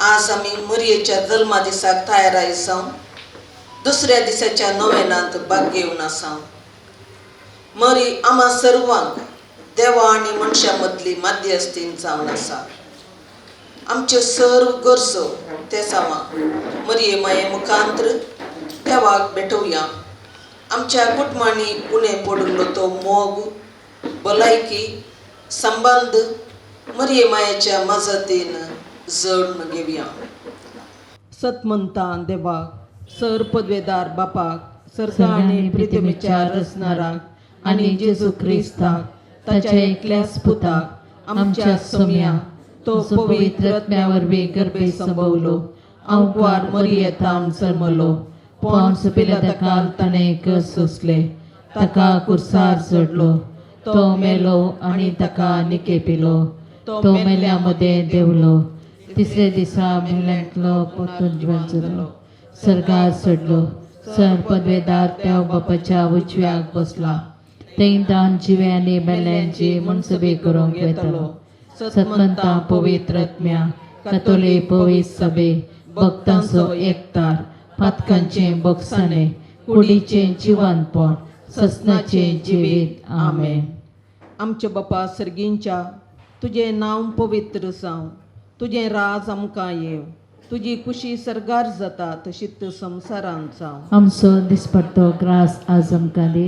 आज आमी मरयेच्या जल्मा दिसाक तयार जावन दुसऱ्या दिसाच्या नोवेनांत भाग घेवन आसा. मरी आमा सर्वांक देवा आनी मनशां मदली माध्यस्थीन जावन आसा. आमच्यो सर्व गरजो तेसांवां मरये माये मुखांत्र देवाक भेटोवया. आमच्या कुटुंबांनी उणें पडिल्लो तो मोग, भलायकी, संबंद मरये मायेच्या मजतीन जडून घेवया. सतमंता देवाक, सर पदवेदार बापाक, सरकार आनी प्रितमेच्या रचणाराक आनी जेजू क्रिस्ताक, ताच्या एकल्याच पुताक, आमच्या सोम्या, तो पवित्र आत्म्या वरवीं गर्भे संभवलो, आंकवार मरियेतावन जल्मलो, पोंस पिलाता ताणें कस सोंसले, ताका कुर्सार चडलो, तो मेलो आनी ताका निकेपिलो, तो मेल्या मदें देंवलो, तिसरे दिसा मेल्यांतलो परतून जिवंत जालो, सर्गार चडलो, सर पदवेदार त्या बापाच्या उजव्याक बसला, थंय जिवे आनी मेल्यांची मनसबी करूंक वेतलो. सतमंता पवित्र आत्म्या, कातोलीक पवित्र सभे, भक्तांचो एकतार, पातकांचें बोगसाणें, कुडीचें जिवनपण, ससनाचें जिवीत. आमेन. आमच्या बापा सर्गींच्या, तुजें नांव पवित्र जावं, तुजें राज आमकां येवं, तुजी कुशी सर्गार जाता तशीच संवसारांत जावं. आमचो दिसपट्टो ग्रास आज आमकां दी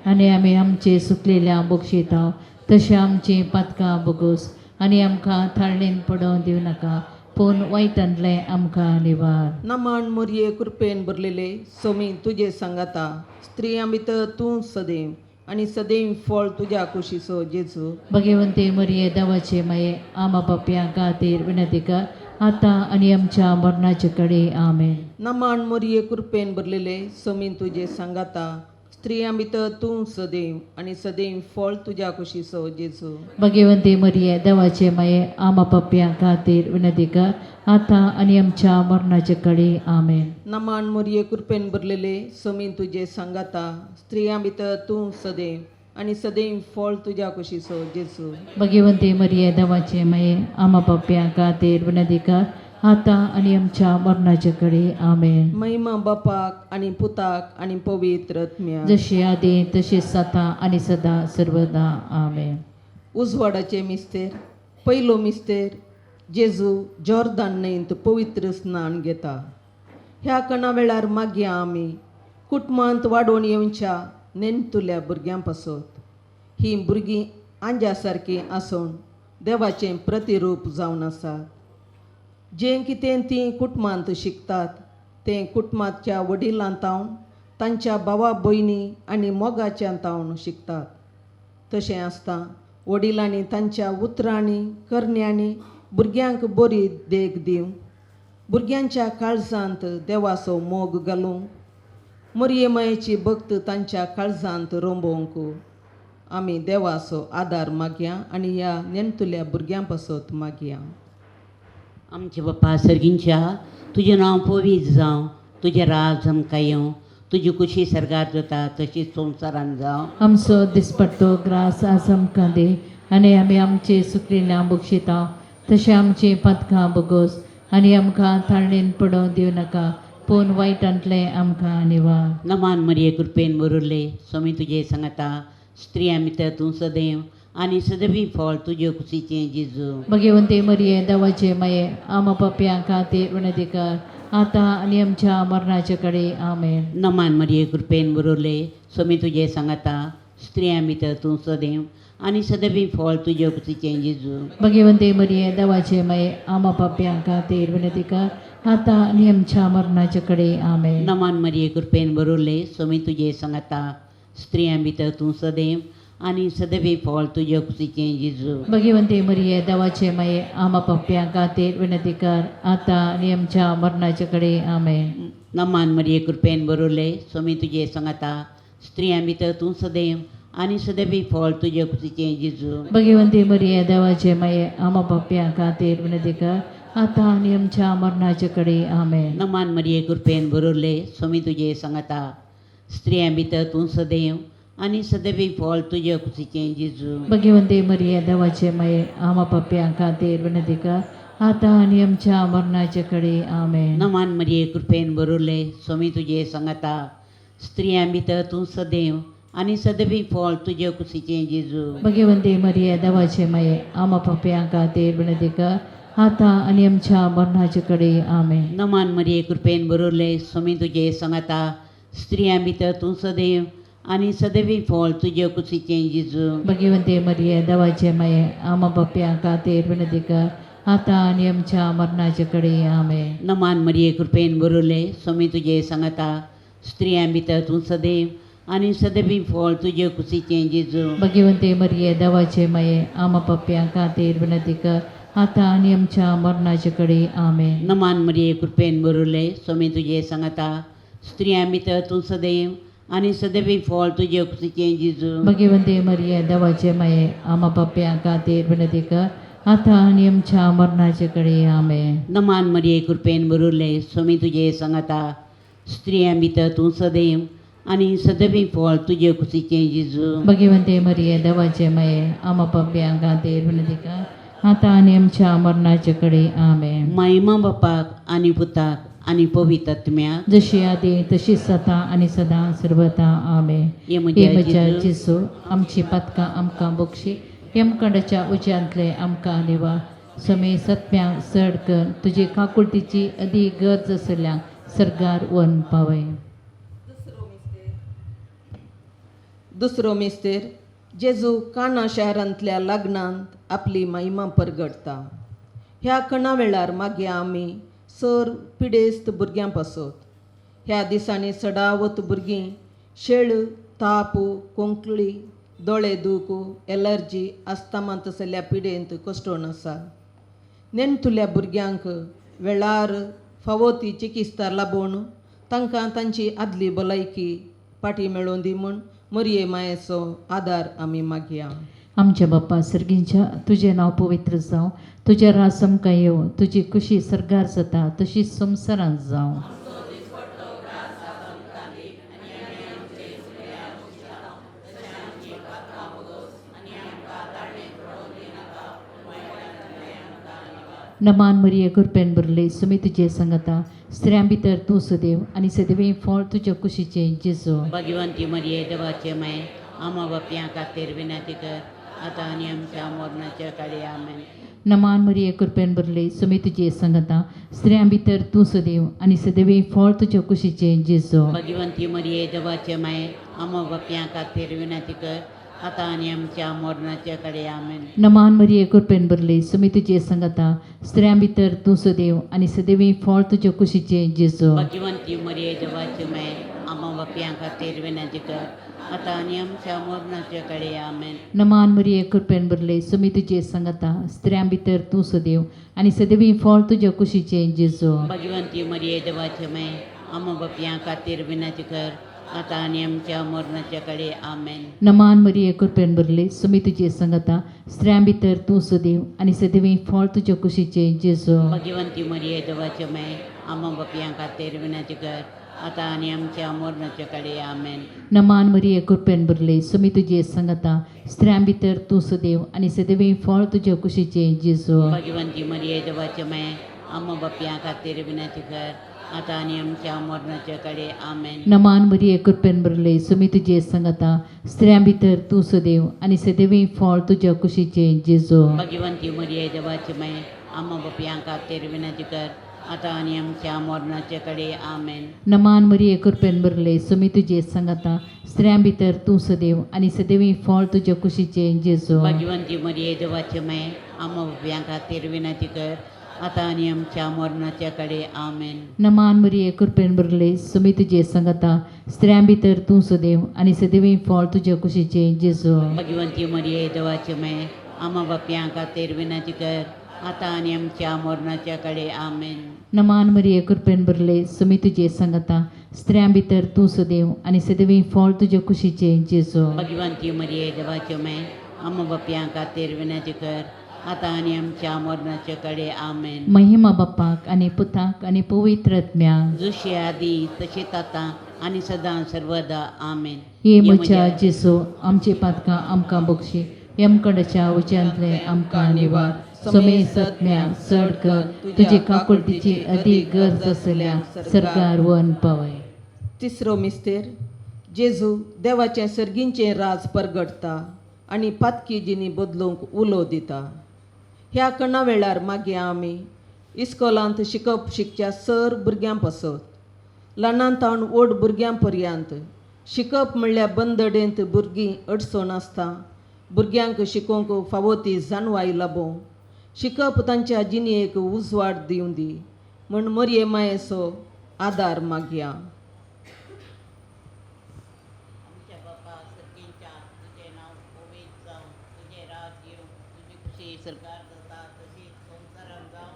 आनी आमी आमचे सुकलेल्या बक्षिता तशें आमचीं पातकां बोगोस आनी आमकां थाळणीन पडोवंक दिवं नाका, पूण वायटांतलें आमकां निवार. नमन मोरये, कृपेन भरलेले, सोमी तुजे सांगाता, स्त्रियां भितर तूं सदैव आनी सदैव फळ तुज्या कुशीचो जेजू. भगवंती मरिये, देवाचे माये, आमा पापयां खातीर विनंती कर, आतां आनी आमच्या मरणाचे कडेन. आमेन. नमन मोरये, कृपेन भरलेले, सोमी तुजे सांगाता, स्त्रियां भितर तूं सदैव आनी सदैव फळ तुज्या कुशीचो जेजू. भगवंती मरिये, देवाचे माये, आमा पापयां खातीर विनंती कर, आतां आनी आमच्या मरणाचे कडेन. आमेन. नमन मोरये, कृपेन भरलेले, सोमी तुजे सांगाता, स्त्रियां भितर तूं सदैव आनी सदैव फळ तुज्या कुशीचो जेजू. भगवंती मरिये, देवाचे माये, आमा पापयां खातीर विनंती कर, आतां आनी आमच्या मरणाचे कडेन. आमेन. महिमा बापाक आनी पुताक आनी पवित्र आत्म्याक. जशी आदी तशीच जाता आनी सदा सर्वदा. आमेन. उजवाडाचे मिस्तेर. पयलो मिस्तेर, जेजू जॉर्दान न्हंयंत पवित्र स्नान घेता. ह्या कणा वेळार मागया आमी कुटुंबांत वाडोवन येवच्या नेणटुल्या भुरग्यां पासत. हीं भुरगीं आंज्या सारकीं आसून देवाचें प्रतिरूप जावन आसात. जें कितें तीं कुटुंबांत शिकतात तें कुटुंबाच्या वडिलां तावन, तांच्या भावा भयणी आनी मोगाच्या तावन शिकतात. तशें आसता वडिलांनी तांच्या उतरांनी, करण्यांनी भुरग्यांक बरी देख दिवं, भुरग्यांच्या काळजांत देवाचो मोग घालूंक, मरये मायेची भक्त तांच्या काळजांत रोंबोवंक आमी देवाचो आदार मागया आनी ह्या नेणटुल्या भुरग्यां पासत मागया. आमच्या बाप्पा सर्गींच्या, तुजें नांव पवित्र जावं, तुजें राज आमकां येवं, तुजी कुशी सर्गार जाता तशीच संवसारान जावं. आमचो दिसपट्टो ग्रास आज आमकां दी आनी आमी आमचे सुकलेल्या बक्षिता तशें आमचीं पातकां बोगोस आनी आमकां थाळणीन पडोवंक दिवं नाका, पूण वायटांतलें आमकां निवार. नमान मरिये, कृपेन भरुल्ले, स्वामी तुजे सांगता, स्त्रियां भितर तूं सदैव आनी सदैव फळ तुजे कुशीचें जेजू. भगवंती मरिये, देवाचे माये, आमा पापयां खातीर विनंती कर, आतां आनी आमच्या मरणाचे कडेन. आमेन. नमान मरिये, कृपेन भरुल्ले, स्वामी तुजे सांगता, स्त्रियां भितर तूं सदैव आनी सदैव फळ तुजे कुशीचें जेजू. भगवंती मरिये, देवाचे माये, आमा पापयां खातीर विनंती कर, आतां आनी आमच्या मरणाचे कडेन. आमेन. नमान मरिये, कृपेन भरुल्ले, स्वामी तुजे सांगता, स्त्रियां भितर तूं सदैव आनी सदैव फळ तुजे कुशीचें जेजू. भगवंती मरिये, देवाचे माये, आमा पापयां खातीर विनंती कर, आतां आनी आमच्या मरणाचे कडेन. आमेन. नमान मरिये, कृपेन भरुल्ले, स्वामी तुजे सांगता, स्त्रियां भितर तूं सदैव आनी सदैव फळ तुजे कुशीचें जेजू. भगवंती मरिये, देवाचे माये, आमा पापयां खातीर विनंती कर, आतां आनी आमच्या मरणाचे कडेन. आमेन. नमान मरिये, कृपेन भरुल्ले, स्वामी तुजे सांगता, स्त्रियां भितर तूं सदैव आनी सदैव फळ तुजे कुशीचें जेजू. भगवंती मरिये, देवाचे माये, आमा पापयां खातीर विनंती कर, आतां आनी आमच्या मरणाचे कडे आमेन. नमान मरिये, कृपेन भरुल्ले, स्वामी तुजे सांगाता, स्त्रियां भितर तूं सदैव आनी सदवी फळ तुजे कुशीचें जेजू. भगवंती मरिये, देवाचे माये, आमा पापयां खातीर विनंती कर, आतां आनी आमच्या मरणाचे कडे आमेन. नमान मरिये, कृपेन भरुल्ले, स्वामी तुजे सांगाता, स्त्रियां भितर तूं सदैव आनी सदवी फळ तुजे कुशीचें जेजू. भगवंती मरिये, देवाचे माये, आमा पापयां खातीर विनंती कर, आतां आनी आमच्या मरणाचे कडे आमेन. नमान मरिये, कृपेन भरुल्ले, स्वामी तुजे सांगाता, स्त्रियां भितर तूं सदैव आनी सदवी फळ तुजे कुशीचें जेजू. भगवंती मरिये, देवाचे माये, आमा पापयां खातीर विनंती कर, आतां आनी आमच्या मरणाचे कडे आमेन. नमान मरिये, कृपेन भरुल्ले, स्वामी तुजे सांगाता, स्त्रियां भितर तूं सदैव आनी सदवी फळ तुजे कुशीचें जेजू. भगवंती मरिये, देवाचे माये, आमा पापयां खातीर विनंती कर, आतां आनी आमच्या मरणाचे कडे आमेन. नमान मरिये, कृपेन भरुल्ले, स्वामी तुजे सांगाता, स्त्रियां भितर तूं सदैव आनी सदवी फळ तुजे कुशीचें जेजू. भगवंती मरिये, देवाचे माये, आमा पापयां खातीर विनंती कर, आतां आनी आमच्या मरणाचे कडे आमेन. महिमा बापाक आनी पुताक आनी पवित्र आत्म्याक. जशी आदी तशीच आतां आनी सदां सर्वता आमेन. हे हे म्हज्या म्हज्या जेजू, जेजू, आमची पातकां आमकां बक्षी, यमकंडाच्या उज्यांतले आमकां निवा, समे सत्म्यांक चड कर तुजे काकुळटीची अदी गरज आशिल्ल्यांक सर्गार वन पावय. दुसरो मिस्तेर. जेजू काना शारांतल्या लग्नांत आपली महिमा परगटता. ह्या कणा वेळार मागीर आमी सर पिडेस्त भुरग्यां पासत. ह्या दिसांनी सडावत भुरगीं शेळ, ताप, कोंकळी, दोळे दूख, एलर्जी, आस्तामा तसल्या पिडेंत कश्टोन आसा. नेणटुल्या भुरग्यांक वेळार फावो ती चिकित्सा लाबोवन तांकां तांची आदली भलायकी पाटी मेळोवन दी म्हूण मरये मायेचो आदार आमी मागया. आमच्या बाप्पा सर्गींच्या, तुजें नांव पवित्र जावं, तुजें राज आमकां येवं, तुजी खुशी सर्गार जाता तशी संवसारांत जावं. नमान मरिये, कृपेन भरले, सुमी तुजे संगता, स्त्रियां भितर तूं सदैव आनी सदैव फळ तुज्या कुशीचें जेजू. भगवंती मरिये, देवाचे माये, आमा बापयां खातीर विनंती कर, आतां आनी आमच्या मरणाच्या काळी आमेन. नमान मरिये, कृपेन भरले, सुमी तुजे संगता, स्त्रियां भितर तूं सदैव आनी सदैव फळ तुज्या कुशीचें जेजू. भगवंती मरिये, देवाचे माये, आमा बापयां खातीर विनंती कर, आतां आनी आमच्या मरणाच्या काळी आमेन. नमान मरिये, कृपेन भरले, सुमी तुजे संगता, स्त्रियां भितर तूं सदैव आनी सदैव फळ तुज्या कुशीचें जेजू. भगवंती मरिये, देवाचे माये, आमा बापयां खातीर विनंती कर, आतां आनी आमच्या मरणाच्या काळी आमेन. नमान मरिये, कृपेन भरले, सुमी तुजे संगता, स्त्रियां भितर तूं सदैव आनी सदैव फळ तुज्या कुशीचें जेजू. भगवंती मरिये, देवाचे माये, आमा बापयां खातीर विनंती कर, आतां आनी आमच्या मरणाच्या काळी आमेन. नमान मरिये, कृपेन भरले, सुमी तुजे संगता, स्त्रियां भितर तूं सदैव आनी सदैव फळ तुज्या कुशीचें जेजू. भगवंती मरिये, देवाचे माये, आमा बापयां खातीर विनंती कर, आतां आनी आमच्या मरणाच्या काळी आमेन. नमान मरिये, कृपेन भरले, सुमी तुजे संगता, स्त्रियां भितर तूं सदैव आनी सदैव फळ तुज्या कुशीचें जेजू. भगवंती मरिये, देवाचे माये, आमा बापयां खातीर विनंती कर, आतां आनी आमच्या मरणाच्या काळी आमेन. नमान मरिये, कृपेन भरले, सुमी तुजे संगता, स्त्रियां भितर तूं सदैव आनी सदैव फळ तुज्या कुशीचें जेजू. भगवंती मरिये, देवाचे माये, आमा बापयां खातीर विनंती कर, आतां आनी आमच्या मरणाच्या काळी आमेन. नमान मरिये, कृपेन भरले, सुमी तुजे संगता, स्त्रियां भितर तूं सदैव आनी सदैव फळ तुज्या कुशीचें जेजू. भगवंती मरिये, देवाचे माये, आमा बापयां खातीर विनंती कर, आतां आनी आमच्या मरणाच्या काळी आमेन. नमान मरिये, कृपेन भरले, सुमी तुजे संगता, स्त्रियां भितर तूं सदैव आनी सदैव फळ तुज्या कुशीचें जेजू. भगवंती मरिये, देवाचे माये, आमा बापयां खातीर विनंती कर, आतां आनी आमच्या मरणाच्या काळी आमेन. नमान मरिये, कृपेन भरले, सुमी तुजे संगता, स्त्रियां भितर तूं सदैव आनी सदैव फळ तुज्या कुशीचें जेजू. भगवंती मरिये, देवाचे माये, आमा बापयां खातीर विनंती कर, आतां आनी आमच्या मरणाच्या काळी आमेन. महिमा बाप्पाक आनी पुताक आनी पवित्र आत्म्याक. जशी आदी तशीच आतां आनी सदां सर्वदा आमेन. हे म्हज्या जेजू, आमची पातकां आमकां बक्षी, यमकंडाच्या उज्यांतले आमकां निवार, समेसत्म्या चड कर तुजी काकुळटीची अदीक गरज आसल्या सरकार वन पावय. तिसरो मिस्तेर जेजू देवाचें सर्गींचें राज परगटता आनी पातकी जिणी बदलूंक उलो दिता. ह्या कणा वेळार मागीर आमी इस्कोलांत शिकप शिकच्या सर भुरग्यां पासत ल्हानां तावन व्हड भुरग्यां पर्यंत शिकप म्हणल्यार बंदडेंत भुरगीं अडचण आसता. भुरग्यांक शिकोवंक फावो ती जाणवाय लाबोवं, शिकप तांच्या जिणेक उजवाड दिवं दी म्हण मरये मायेचो आदार मागया. आमच्या बापा सर्गींच्या, तुजें नांव पवित्र जावं, तुजें राज येवं, तुजी खुशी सरकार जाता तशी संवसारांत जावं.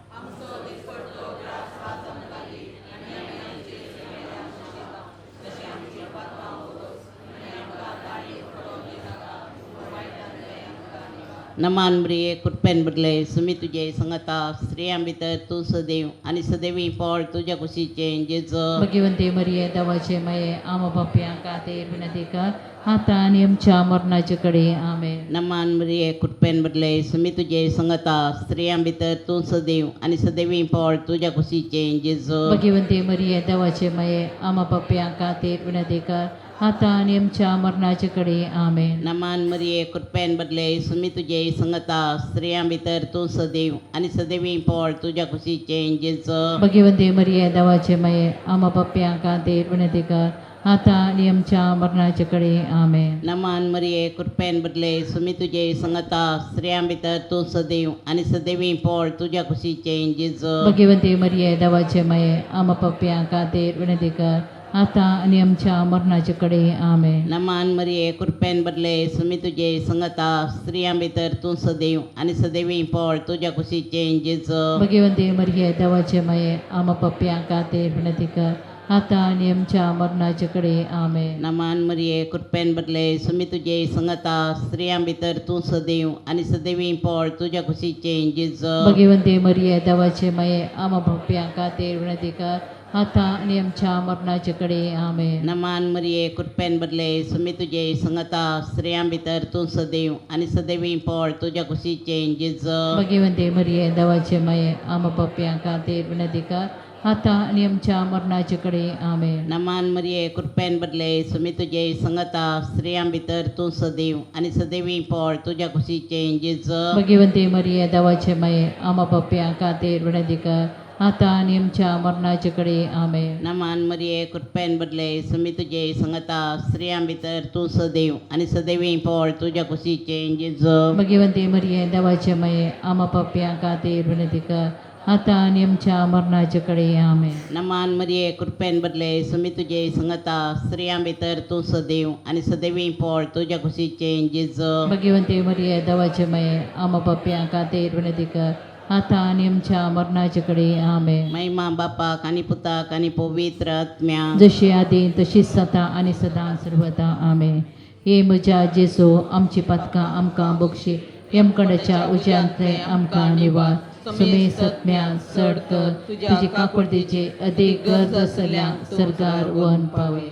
नमान ब्रिये, कृपेन भरले, सुमी तुजे संगता, स्त्रियां भितर तूं सदैव आनी सदैवी फळ तुज्या कुशीचें जेजो. भगवंते मरिये, देवाचे माये, आमा पापयां खातीर विनंती कर आतां आनी आमच्या मरणाचे कडे. आमेन. नमान मरिये, कृपेन भरले, सुमी तुजे संगता, स्त्रियां भितर तूं सदैव आनी सदैवी फळ तुज्या कुशीचें जेजो. भगवंते मरिये, देवाचे माये, आमा पापयां खातीर विनंती कर आतां आनी आमच्या मरणाचे कडे. आमेन. नमान मरिये, कृपेन भरले, सुमी तुजे संगता, स्त्रियां भितर तूं सदैव आनी सदैवी फळ तुज्या कुशीचें जेजो. भगवंते मरिये, देवाचे माये, आमा पापयां खातीर विनंती कर आतां आनी आमच्या मरणाचे कडे. आमेन. नमान मरिये, कृपेन भरले, सुमी तुजे संगता, स्त्रियां भितर तूं सदैव आनी सदैवी फळ तुज्या कुशीचें जेजो. भगवंते मरिये, देवाचे माये, आमा पापयां खातीर विनंती कर आतां आनी आमच्या मरणाचे कडे. आमेन. नमान मरिये, कृपेन भरले, सुमी तुजे संगता, स्त्रियां भितर तूं सदैव आनी सदैवी फळ तुज्या कुशीचें जेजो. भगवंते मरिये, देवाचे माये, आमा पापयां खातीर विनंती कर आतां आनी आमच्या मरणाचे कडे. आमेन. नमान मरिये, कृपेन भरले, सुमी तुजे संगता, स्त्रियां भितर तूं सदैव आनी सदैवी फळ तुज्या कुशीचें जेजो. भगवंते मरिये, देवाचे माये, आमा पापयां खातीर विनंती कर आतां आनी आमच्या मरणाचे कडे. आमेन. नमान मरिये, कृपेन भरले, सुमी तुजे संगता, स्त्रियां भितर तूं सदैव आनी सदैवी फळ तुज्या कुशीचें जेजो. भगवंते मरिये, देवाचे माये, आमा पापयां खातीर विनंती कर आतां आनी आमच्या मरणाचे कडे. आमेन. नमान मरिये, कृपेन भरले, सुमी तुजे संगता, स्त्रियां भितर तूं सदैव आनी सदैवी फळ तुज्या कुशीचें जेजो. भगवंते मरिये, देवाचे माये, आमा पापयां खातीर विनंती कर आतां आनी आमच्या मरणाचे कडे. आमेन. नमान मरिये, कृपेन भरले, सुमी तुजे संगता, स्त्रियां भितर तूं सदैव आनी सदैवी फळ तुज्या कुशीचें जेजो. भगवंते मरिये, देवाचे माये, आमा पापयां खातीर विनंती कर आतां आनी आमच्या मरणाचे कडे. आमेन. नमान मरिये, कृपेन भरले, सुमी तुजे संगता, स्त्रियां भितर तूं सदैव आनी सदैवी फळ तुज्या कुशीचें जेजो. भगवंते मरिये, देवाचे माये, आमा पापयां खातीर विनंती कर आतां आनी आमच्या मरणाचे कडे. आमेन. महिमा बापाक आनी पुताक आनी पवित्र आत्म्या. जशी आदी तशीच आतां आनी सदां सर्वदा. आमेन. हे म्हज्या जेजू, आमची पातकां आमकां बक्षी, यमकंडाच्या उज्यांतले आमकां निवार, सुमे सत्म्या चड कर तुजी काकुळतीची अदीक गरज आसल्या सरकार वन पावय.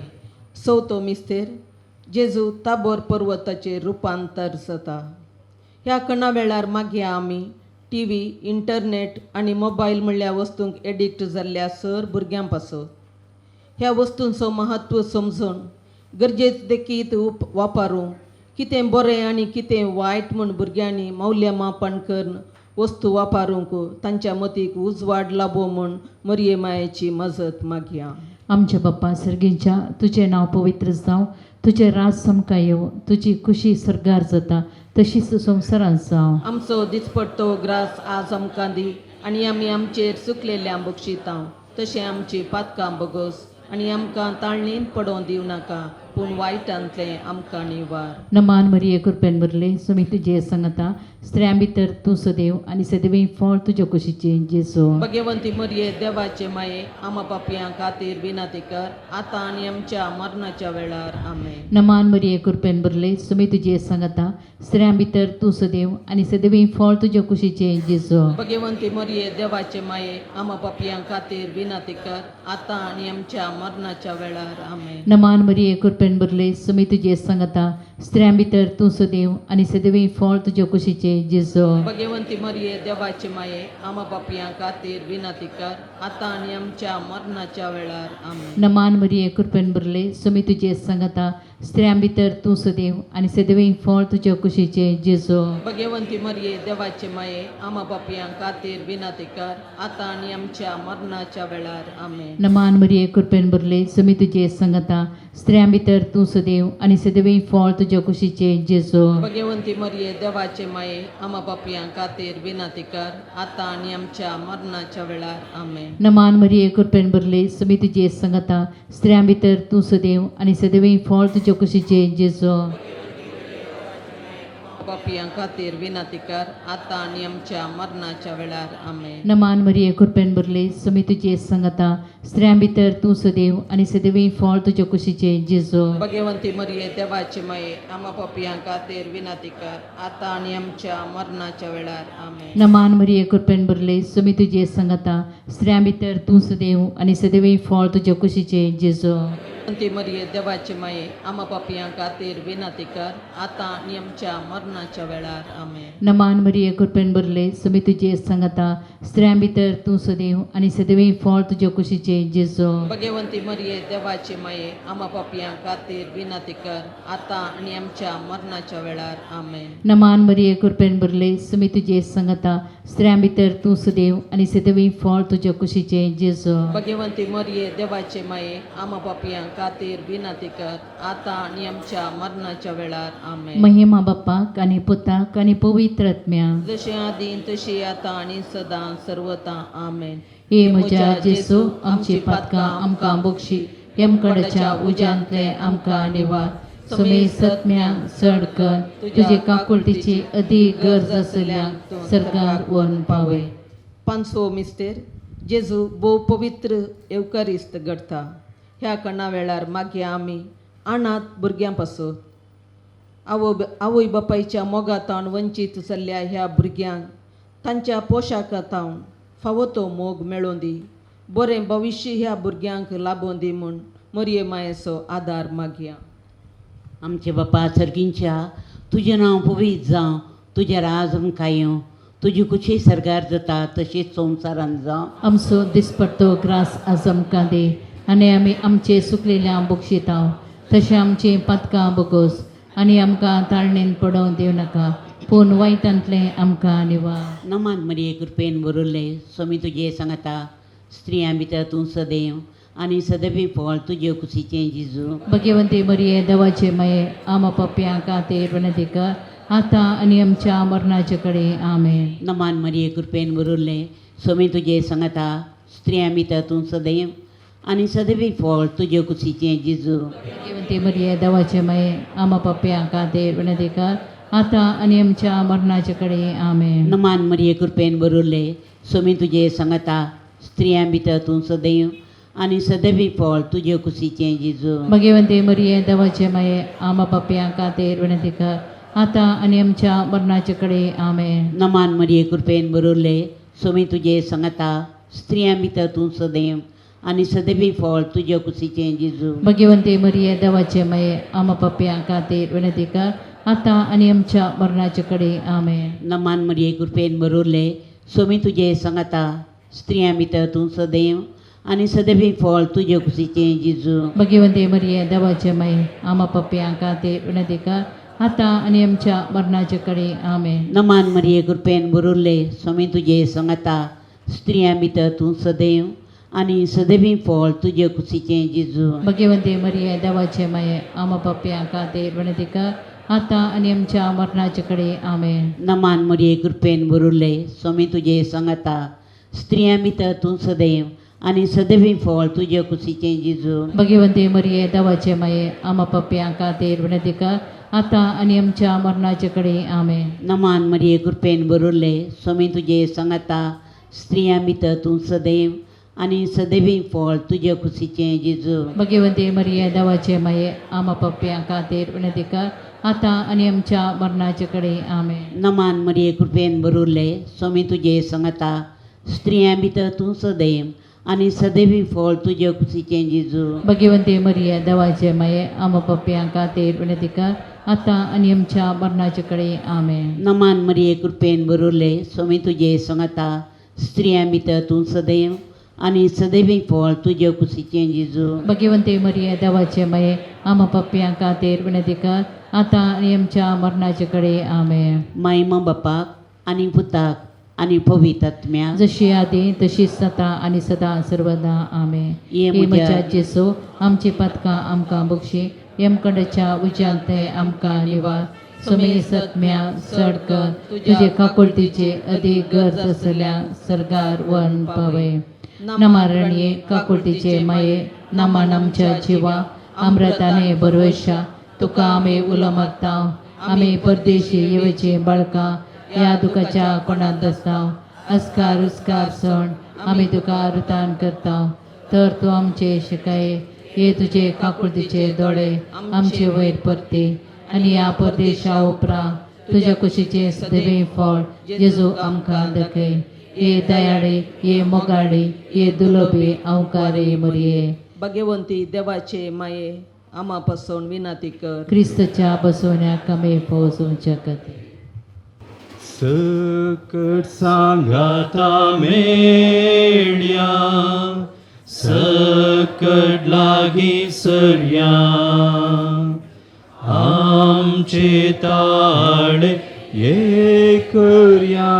चवथो मिस्तेर जेजू ताबोर पर्वताचेर रुपांतर जाता. ह्या कणा वेळार मागीर आमी टी व्ही, इंटरनेट आनी मोबायल म्हणल्या वस्तूंक एडिक्ट जाल्ल्या सर भुरग्यां पासत ह्या वस्तूंचो महत्व समजून गरजेच देखीत उप वापरूंक कितें बरें आनी कितें वायट म्हूण भुरग्यांनी मौल्यमापन करून वस्तू वापरूंक तांच्या मतीक उजवाड लाबो म्हूण मरये मायेची मजत मागया. आमच्या बाप्पा सर्गींच्या, तुजें नांव पवित्र जावं, तुजें राज आमकां येवं, तुजी खुशी सर्गार जाता तशीच संवसारांत जावं. आमचो दिसपट्टो ग्रास आज आमकां दी आनी आमी आमचेर चुकलेल्या बक्षितांव तशें आमची पातकां बगस आनी आमकां ताळणीन पडोवं दिवं नाका पूण वायटांतलें आमकां निवार. नमान मरिये, कृपेन भरले, सुमी तुजे संगता, स्त्रियां भितर तूं सदैव आनी सदैव फळ तुज्या कुशीचें जेजू. भगवंती मरिये, देवाचे माये, आमा पापयां खातीर विनंती कर आतां आनी आमच्या मरणाच्या वेळार. आमेन. नमान मरिये, कृपेन भरले, सुमी तुजे संगता, स्त्रियां भितर तूं सदैव आनी सदैव फळ तुज्या कुशीचें जेजू. भगवंती मरिये, देवाचे माये, आमा पापयां खातीर विनंती कर आतां आनी आमच्या मरणाच्या वेळार. आमेन. नमान मरिये, कृपेन कृपेन भरले सुमी तुजे सांगता स्त्रियां भितर तूं सदैव आनी सदैव फळ तुज्या कुशीचे जेजो. भगवंती मरिये देवाची माये आमा पापयां खातीर विनंती कर आतां आनी आमच्या मरणाच्या वेळार. आमेन. नमान मरिये कृपेन भरले सुमी तुजे सांगता स्त्रियां भितर तूं सदैव आनी सदैव फळ तुज्या कुशीचे जेजो. भगवंती मरिये देवाची माये आमा पापयां खातीर विनंती कर आतां आनी आमच्या मरणाच्या वेळार. आमेन. नमान मरिये कृपेन भरले सुमी तुजे सांगता स्त्रियां भितर तूं सदैव आनी सदैव फळ तुज्या कुशीचे जेजो. भगवंती मरिये देवाचे माये आमा पापयां खातीर विनंती कर आतां आनी आमच्या मरणाच्या वेळार. आमेन. नमान मरिये कृपेन भरले सुमी तुजे सांगता स्त्रियां भितर तूं सदैव आनी सदैव फळ तुज्या कुशीचे जेजो. पापयां खातीर विनंती कर आतां आनी आमच्या मरणाच्या वेळार. आमेन. नमान मरिये कृपेन भरले सुमी तुजे सांगता स्त्रियां भितर तूं सदैव आनी सदैव फळ तुज्या कुशीचे जेजो. भगवंती मरिये देवाचे माये आमा पापयां खातीर विनंती कर आतां आनी आमच्या मरणाच्या वेळार. आमेन. नमान मरिये कृपेन भरले सुमी तुजे सांगता स्त्रियां भितर तूं सदैव आनी सदैव फळ तुज्या कुशीचे जेजो. भगवंती मरिये देवाचे माये आमा पापयां खातीर विनंती कर आतां आनी आमच्या मरणाच्या वेळार. आमेन. नमान मरिये कृपेन भरले सुमी तुजे सांगता स्त्रियां भितर तूं सदैव आनी सदैव फळ तुज्या कुशीचे जेजो. भगवंती मरिये देवाचे माये आमा पापयां खातीर विनंती कर आतां आनी आमच्या मरणाच्या वेळार. आमेन. नमान मरिये कृपेन भरले सुमी तुजे सांगता स्त्रियां भितर तूं सदैव आनी सदैव फळ तुज्या कुशीचे जेजो. भगवंती मरिये देवाचे माये आमा पापयां खातीर विनंती कर आतां आनी आमच्या मरणाच्या वेळार. आमेन. महिमा बाप्पाक आनी पुताक आनी पवित्र आत्म्या. जशें आदीं तशी आतां आनी सदां सर्वता. आमेन. हे म्हज्या जेसू आमची पातकां आमकां बक्षी यमकडाच्या उज्यांतले आमकां निवार सुमे सत्म्यांक चड कर तुजे काकुळटीची अदीक गरज आसल्या सरकार व्हरून पावय. पांचवो मिस्तेर जेजू भोव पवित्र येवकारिस्त घडता. ह्या कणा वेळार मागीर आमी अनाथ भुरग्यां पासत आवय बापायच्या मोगातावन वंचीत जाल्ल्या ह्या भुरग्यांक तांच्या पोशाखातावन फावो तो मोग मेळों दी, बरें भविश्य ह्या भुरग्यांक लाबों दी म्हूण मरिये मायेचो आदार मागया. आमचे बापा सर्गींच्या, तुजें नांव पवित्र जावं, तुजें राज आमकां येवं, तुजी कुशी सर्गार जाता तशीच संवसारान जावं. आमचो दिसपट्टो ग्रास आज आमकां दी आनी आमी आमचे सुकलेल्या बक्षिताव तशें आमचीं पातकां बगोस आनी आमकां ताळणेन पडोवंक दिवं नाका पूण वायटांतलें आमकां निवार. नमान मरिये कृपेन भरिल्ले स्वामी तुजे सांगता स्त्रियां भितर तूं सदैव आनी सदैव फळ तुजे कुशीचें जेजू. भगवंती मरिये देवाचे माये आमा पप्प्यां खातीर विनंती कर आतां आनी आमच्या मरणाचे कडेन. आमेन. नमान मरिये कृपेन भरिल्ले स्वामी तुजे सांगता स्त्रियां भितर तूं सदैव आनी सदैव फळ तुजे कुशीचें जेजू. भगवंती मरिये देवाचे माये आमा पप्प्यां खातीर विनंती कर आतां आनी आमच्या मरणाचे कडेन. आमेन. नमान मरिये कृपेन भरिल्ले स्वामी तुजे सांगता स्त्रियां भितर तूं सदैव आनी सदैव फळ तुजे कुशीचें जेजू. भगवंती मरिये देवाचे माये आमा पप्प्यां खातीर विनंती कर आतां आनी आमच्या मरणाचे कडेन. आमेन. नमान मरिये कृपेन भरिल्ले स्वामी तुजे सांगता स्त्रियां भितर तूं सदैव आनी सदैव फळ तुजे कुशीचें जेजू. भगवंती मरिये देवाचे माये आमा पप्प्यां खातीर विनंती कर आतां आनी आमच्या मरणाचे कडेन. आमेन. नमान मरिये कृपेन भरिल्ले स्वामी तुजे सांगता स्त्रियां भितर तूं सदैव आनी सदैव फळ तुजे कुशीचें जेजू. भगवंती मरिये देवाचे माये आमा पप्प्यां खातीर विनंती कर आतां आनी आमच्या मरणाचे कडेन. आमेन. नमान मरिये कृपेन भरिल्ले स्वामी तुजे सांगता स्त्रियां भितर तूं सदैव आनी सदैव फळ तुजे कुशीचें जेजू. भगवंती मरिये देवाचे माये आमा पप्प्यां खातीर विनंती कर आतां आनी आमच्या मरणाचे कडेन. आमेन. नमान मरिये कृपेन भरिल्ले स्वामी तुजे सांगता स्त्रियां भितर तूं सदैव आनी सदैव फळ तुजे कुशीचें जेजू. भगवंती मरिये देवाचे माये आमा पप्प्यां खातीर विनंती कर आतां आनी आमच्या मरणाचे कडेन. आमेन. नमान मरिये कृपेन भरिल्ले स्वामी तुजे सांगता स्त्रियां भितर तूं सदैव आनी सदैव फळ तुजे कुशीचें जेजू. भगवंती मरिये देवाचे माये आमा पप्प्यां खातीर विनंती कर आतां आनी आमच्या मरणाचे कडेन. आमेन. नमान मरिये कृपेन भरिल्ले स्वामी तुजे सांगता स्त्रियां भितर तूं सदैव आनी सदैवी फळ तुजे कुशीचें जेजू. भगवंती मरिया देवाचे माये, आम पप्प्यां खातीर विनंती कर, आतां आनी आमच्या मरणाचे कडे. आमेन. नमान मरिये, कृपेन बरोवले, स्वामी तुजे संगता, स्त्रियां भितर तूं सदैव आनी सदैवी फळ तुजे कुशीचें जेजू. भगवंती मरिया देवाचे माये, आम पप्प्यां खातीर विनंती कर, आतां आनी आमच्या मरणाचे कडे. आमेन. मायमा बापाक आनी पुताक आनी पवित्र आत्म्याक. जशी आदी तशीच जाता आनी सदां सर्वदा. आमेन. ये हे म्हज्या म्हज्या जेसू, आमची पातकां आमकां बक्षी, यमकंडाच्या उज्यांत आमकां निवार, सुमे सत्म्या चड कर तुजे काकुळतीचे अदीक गरज आसल्या सर्गार वन पावय. नमारण्ये काकुळतीचे माये, नमान आमच्या जिवा अमृताने बरवशा, तुका आमी उलो मागता. आमी परदेशी येवचे बाळकां ह्या दुखाच्या कोणांत आसता. अस्कार उस्कार सण आमी तुका रुतान करता, तर तूं आमचे शिकाये हे तुजे काकुळतीचे दोळे आमचे वयर परते आनी ह्या परदेशा उपरांत तुज्या कुशीचे सदैवी फळ जेजू आमकां दाखय. हे दयाळे, हे मोगाळे, हे दुलोबे अवकारे मरिये. भगवंती देवाचे माये, आमा पासून विनंती कर. क्रिस्तच्या बसवण्याक आमी पोचोवच्या खातीर. सकट सांगाता मेळ्या, सकट लागीं सरया, आमचे ताळे एक करया,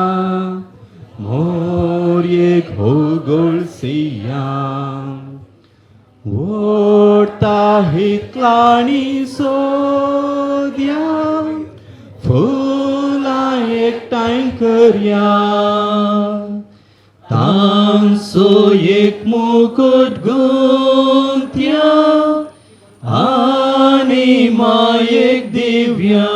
मोरयेक होगोळसिया, ओडता हितलांनी सोद्या, फुलां एकठांय करया, तांचो एक मुकुट गुंत्या आनी मायेक दिव्या.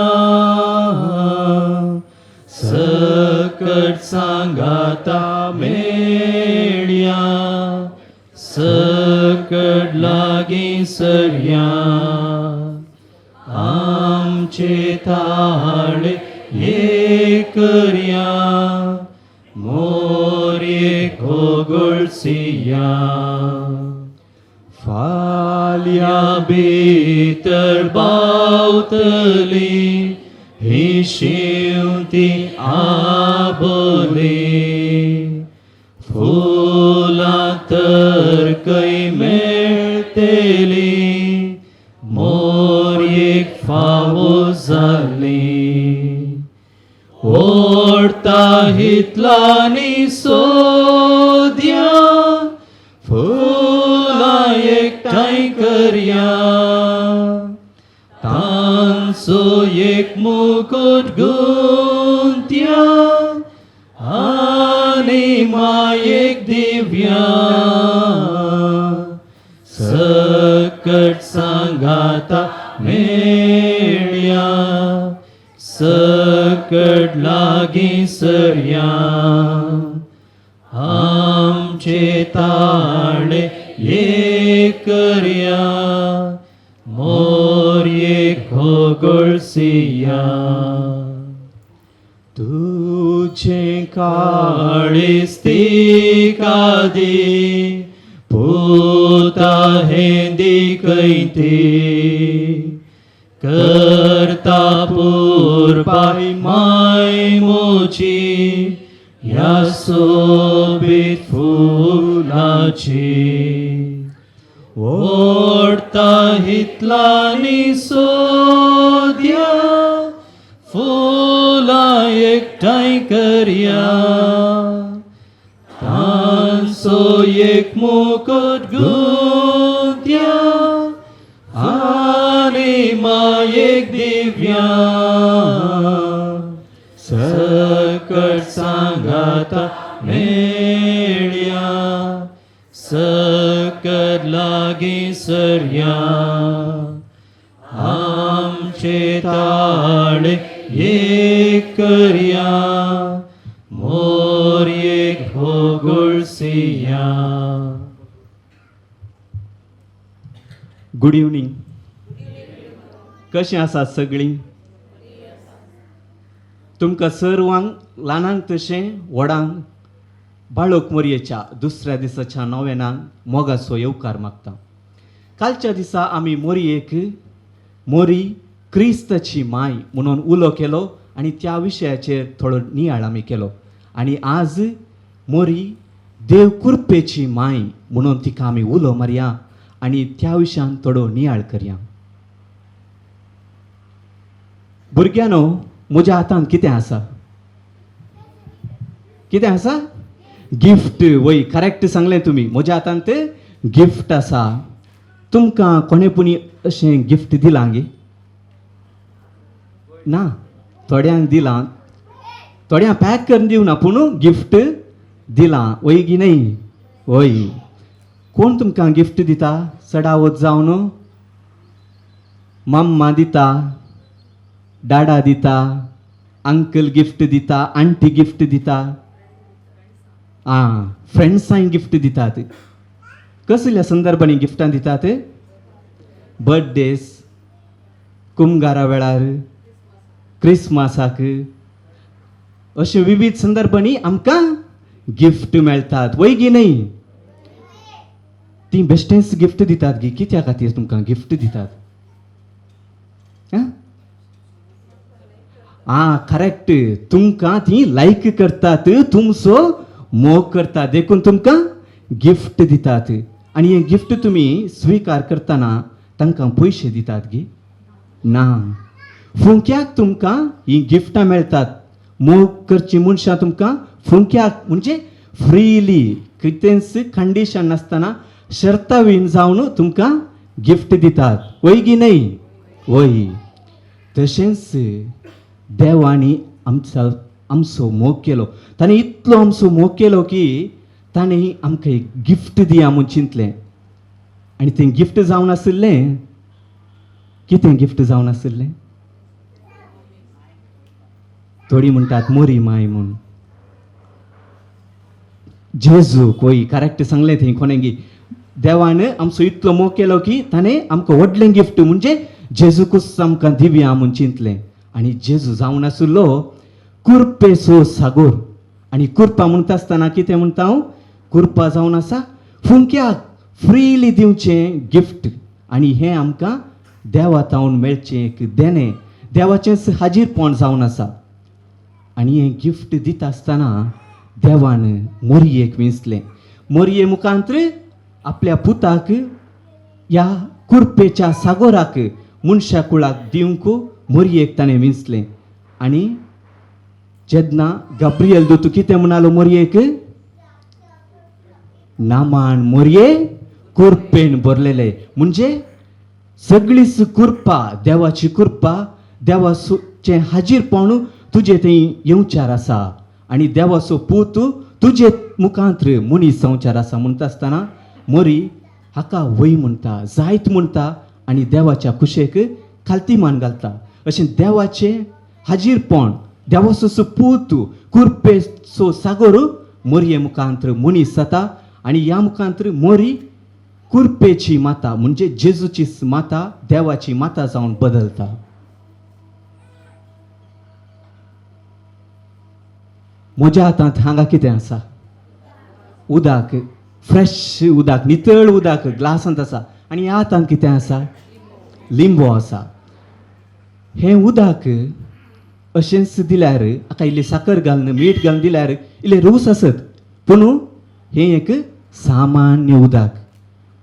सकट सांगाता मेळ्या, सकट लागीं सरया, आमचे ताळे एक करया, मोरयेक होगुळसिया. फाल्यां भितर बावतली ही शिंवती आबोली, फुलां तर खंय मेळटली, मोरयेक फावो जाली. ओडता हितलांनी सोद्या, फुलां एकठांय करया, तांचो एक मुकुट गुंत्या आनी मायेक दिव्या. सकट सांगाता मेळ्या, सकट लागीं सरया, आमचे ताळे एक करया, मोरयेक होगुळसिया. तुझे काळीज तिका दी, पुता हेंदी कैती, करता पुरपाय माय मोची ह्या सोबीत फुलाची. ओडता हितलांनी सोद्या, फुलां एकठांय करया, तांचो एक मुकुट गुंत्या आनी मायेक दिव्या. सकट सांगाता मेळ्या, सकट लागीं सरया, आमचे ताळे एक करया, मोरयेक होगुळसिया. Good evening. कशीं आसात सगळीं? तुमकां सर्वांक, ल्हानांक तशें व्हडांक, बाळक मोरयेच्या दुसऱ्या दिसाच्या नव्यानाक मोगाचो येवकार मागता. कालच्या दिसा आमी मोरयेक मोरी क्रिस्ताची माय म्हणून उलो केलो आनी त्या विशयाचेर थोडो नियाळ आमी केलो. आनी आज मोरी देव कुरपेची माय म्हणून तिका आमी उलो मारया आनी त्या विशयान थोडो नियाळ करया. भुरग्यांनो, म्हज्या हातांत कितें आसा? कितें आसा? गिफ्ट. वय, करेक्ट सांगलें तुमी. म्हज्या हातांत गिफ्ट आसा. तुमकां कोणे पुणी अशें गिफ्ट दिलां गे? ना, थोड्यांक दिलां, थोड्यांक पॅक करून दिवना पूण गिफ्ट दिलां. वय गी न्हय? वय. कोण तुमकां गिफ्ट दिता चडावत जावन? मम्मा दिता, डाडा दिता, अंकल गिफ्ट दिता, आंटी गिफ्ट दिता, आं फ्रेंड्सांय गिफ्ट दितात. कसल्या संदर्भांनी गिफ्टां दितात? बर्थडेज, कुमगारा वेळार, क्रिसमसाक, अशे विविध संदर्भांनी आमकां गिफ्ट मेळटात. वय गी न्हय? तीं बेश्टेंच गिफ्ट दितात गी? कित्या खातीर तुमकां गिफ्ट दितात? आं करेक्ट, तुमकां ती लायक करतात, तुमचो मोग करतात, देखून तुमकां गिफ्ट दितात. आनी हें गिफ्ट तुमी स्विकार करतना तांकां पयशे दितात गी? ना. फुंक्याक तुमकां हीं गिफ्टां मेळटात. मोग करचीं मनशां तुमकां फुंक्याक म्हणजे फ्रीली, कितेंच कंडिशन नासतना, शर्ता विण जावन तुमकां गिफ्ट दितात. वय गी न्हय? वय. तशेंच देवांनी आमचो मोग केलो. ताणें इतलो आमचो मोग केलो की ताणें आमकां एक गिफ्ट दिया म्हूण चिंतलें. आनी तें गिफ्ट जावन आशिल्लें कितें? गिफ्ट जावन आशिल्लें, थोडीं म्हणटात मोरी माय म्हूण, जेजू. कोय करेक्ट सांगलें थंय कोणें. देवान आमचो इतलो मोग केलो की ताणें आमकां व्हडलें गिफ्ट म्हणजे जेजूकूच आमकां दिवया म्हूण चिंतलें. आनी जेजू जावन आशिल्लो कुरपेचो सागोर. आनी कुरपा म्हणटा आसतना कितें म्हणटा हांव? कुरपा जावन आसा फुंक्याक फ्रीली दिवचें गिफ्ट. आनी हें आमकां देवा तावन मेळचें एक देणें, देवाचेंच हाजीरपण जावन आसा. आनी हें गिफ्ट दिता आसतना देवान मोरयेक विंचलें. मोरये मुखांत्र आपल्या पुताक ह्या कुरपेच्या सागोराक मनशा कुळाक दिवंक मोरयेक ताणें विंचलें. आनी जेन्ना गाब्रियल दूत कितें म्हणालो मोरयेक? नामान मोरये कुरपेन भरलेले. म्हणजे सगळीच कुरपा, देवाची कुरपा, देवाचें हाजीरपण तुजे थंय येवचार आसा आनी देवाचो पूत तुजे मुखांत्र मनीस संवचार आसा म्हणटा आसतना मोरी हाका वय म्हणटा, जायत म्हणटा आनी देवाच्या कुशेक खालती मान घालता. अशें देवाचें हाजीरपण, देवाचो पूत कुरपेचो सागोर मोरये मुखांत्र मनीस जाता. आनी ह्या मुखांत्र मोरी कुरपेची माता म्हणजे जेजूची माता, देवाची माता जावन बदलता. म्हज्या हातांत हांगा कितें आसा? उदक, फ्रेश उदक, नितळ उदक ग्लासांत आसा. आनी ह्या हातांत कितें आसा? लिंबो आसा. हें उदक अशेंच दिल्यार, हाका इल्ली साकर घालून मीठ घालून दिल्यार इल्लें रूच आसत, पूण हें एक सामान्य उदक.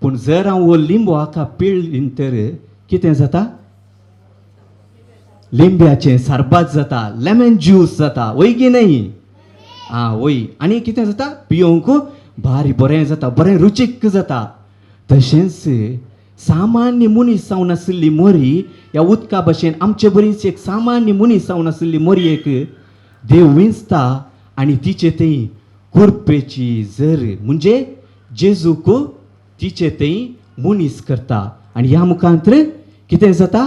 पूण जर हांव हो लिंबो हाका पिळ्ळी तर कितें जाता? लिंब्याचें सरबत जाता, लेमन ज्यूस जाता. वय की न्हय? आं वय. आनी कितें जाता? पियोवंक भारी बरें जाता, बरें रुचीक जाता. तशेंच सामान्य मनीस जावन आशिल्ली मोरी ह्या उदका भशेन आमचे बरीच एक सामान्य मनीस जावन आशिल्ली मोरयेक देव विंचता आनी तिचे थंय कुरपेची जर म्हणजे जेजूक तिचे थंय मनीस करता. आनी ह्या मुखांत्र कितें जाता?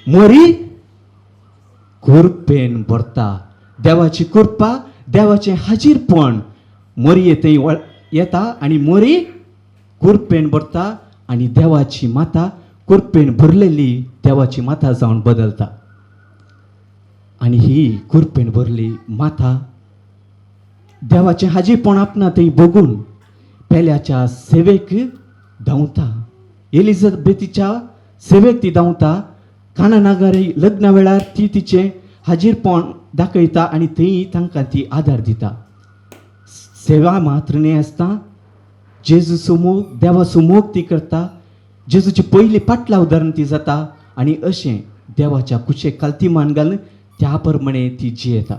मोरी कुरपेन भरता. देवाची कुरपा, देवाचें हाजीरपण मोरये थंय येता आनी मोरी कुरपेन भरता आनी देवाची माता, कुरपेन भरलेली देवाची माता जावन बदलता. आनी ही कुरपेन भरली माता देवाचें हाजीरपण आपणा थंय बघून पेल्याच्या सेवेक धांवता. एलिजाबेथीच्या सेवेक ती धांवता. कानानागारी लग्ना वेळार ती तिचें हाजीरपण दाखयता आनी थंय तांकां ती आदार दिता. सेवा मात्र न्हय आसता, जेजूचो मोग, देवाचो मोग ती करता. जेजूची पयली पाटलाव धरून ती जाता आनी अशें देवाच्या कुशेक खालती मान घालून त्या प्रमाणे ती जियेता.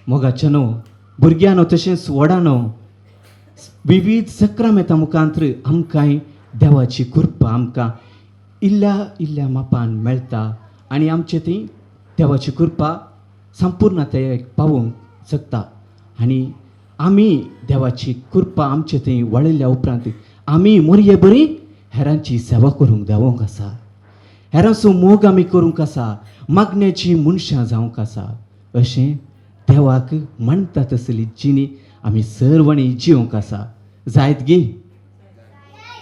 मोगाच्या न्हू भुरग्यांनो तशेंच व्हडानो, विवीध सक्रामेता मुखांत आमकांय देवाची कृपा आमकां इल्ल्या इल्ल्या मापान मेळटा आनी आमचे ती देवाची कृपा संपूर्णतायेक पावोवंक शकता. आनी आमी देवाची कृपा आमचे थंय वाडयल्या उपरांत आमी मोरये बरी हेरांची सेवा करूंक देवोंक आसा, हेरांचो मोग आमी करूंक आसा, मागण्याची मनशां जावंक आसा. अशें देवाक मानता तसली जिणी आमी सर्वांनी जिवंक आसा. जायत गे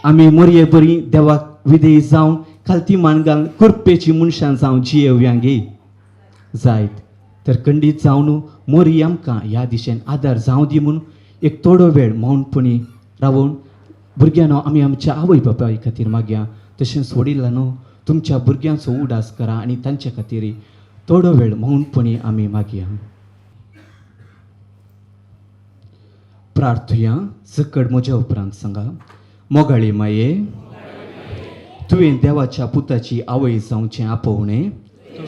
आमी मोरये बरी देवाक विधेय जावन खालती मान घालून कृपेची मनशां जावन जियेवया गे. जायत तर खंडीत जावन मोरी आमकां ह्या दिशेन आदार जावं दी म्हूण एक थोडो वेळ मौनपणी रावून भुरग्यांनो आमी आमच्या आवय बापाय खातीर मागया. तशेंच वडिलांनो, तुमच्या भुरग्यांचो उडास करा आनी तांचे खातीर थोडो वेळ मौनपणी आमी मागया. प्रार्थुया. सकड म्हज्या उपरांत सांगा. मोगाळी माये, तुवें देवाच्या पुताची आवय जावचें आपोवणें,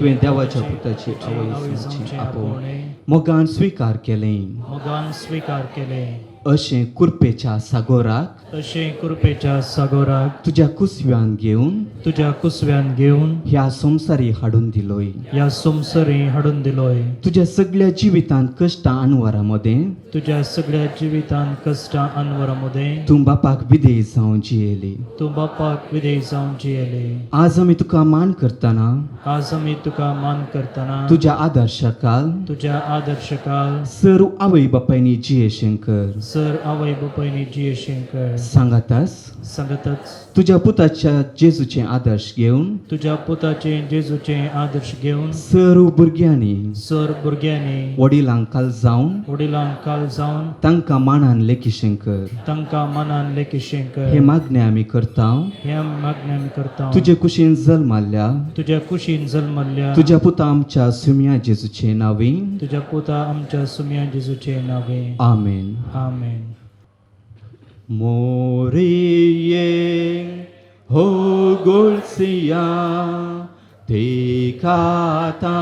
तुवें देवाच्या पुताची आवय जावचें आपोवणें मोगान स्विकार केलें. मोगान स्विकार केलें. अशें कुरपेच्या सागोराक, तशें कृपेच्या सागोराक, तुज्या कुसव्यान घेवन, तुज्या कुसव्यान घेवन, ह्या संवसारी हाडून दिलोय. ह्या संवसारी हाडून दिलोय. तुज्या सगळ्या जिवितांत कश्टां अनवरा मदें, तुज्या सगळ्या जिवितांत कश्टां अनवरा मदें, तूं बापाक विधेय जावन जियेली. तूं बापाक विधेय जावन जियेली. आज आमी तुका मान करतना, आज आमी तुका मान करतना, तुज्या आदर्शकाल, तुज्या आदर्शकाल, सर्व आवय बापायनी जियेशें कर. सर आवय बापायनी जियेशें कर. सांगातास, सांगतच, तुज्या पुताच्या जेजूचे आदर्श घेवन, तुज्या पुताचे जेजूचे आदर्श घेवन, सर्व भुरग्यांनी, सर भुरग्यांनी, वडिलांक काल जावन, वडिलांक काल जावन, तांकां मानान लेखिशें कर. तांकां मनान लेखिशें कर. हे मागणें आमी करता हे मागणें आमी करता तुजे कुशीन जल्माल्ल्या, तुज्या कुशीन जल्मल्ल्या, तुज्या पुता आमच्या सुम्या जेजूचे नांवी. तुज्या पुता आमच्या सुम्या जेजूचे नावे. आमेन. आमेन. मोरिये हो गोळसिया ते खाता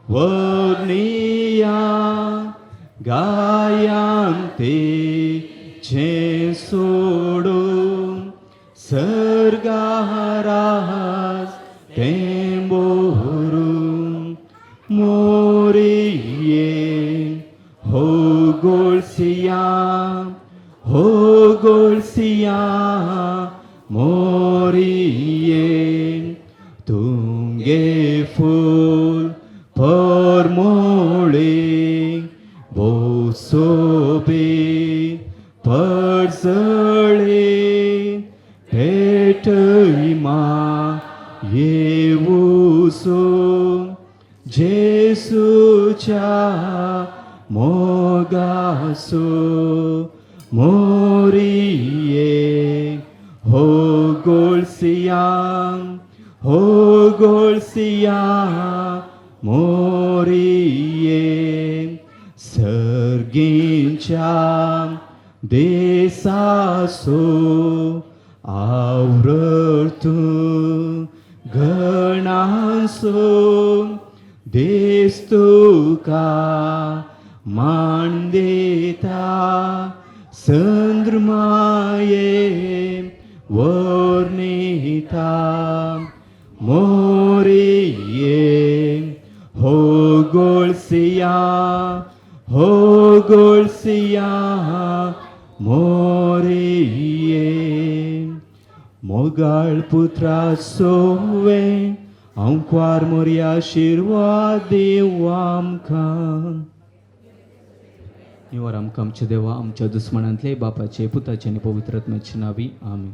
वर्निया गायांते छे सोडून सर्गारास ते बोरून. मोरिये हो गोळसिया, हो गोळसिया मोरिये, तुंगे फूल परमोळे बोसोबे परजळे पेटयमा येवुसो जेसूच्या मोगासो. मोरिये हो गोळसिया, हो गोळसिया मोरिये, सर्गींच्या देसासो आवृतू गणांसो देस तुका मान देता संद्रमाये वर्णिता. मोरिये हो गोळसिया, हो गोळसिया मोरिये. मोगाळ पुत्रा सोवे अंकवार मोरया आशिर्वाद देव आमकां. निवर आमकां आमच्या देवा, आमच्या दुस्मनांतले, बापाचे, पुताचे आनी पवित्र आत्म्याचे नावी. आमेन.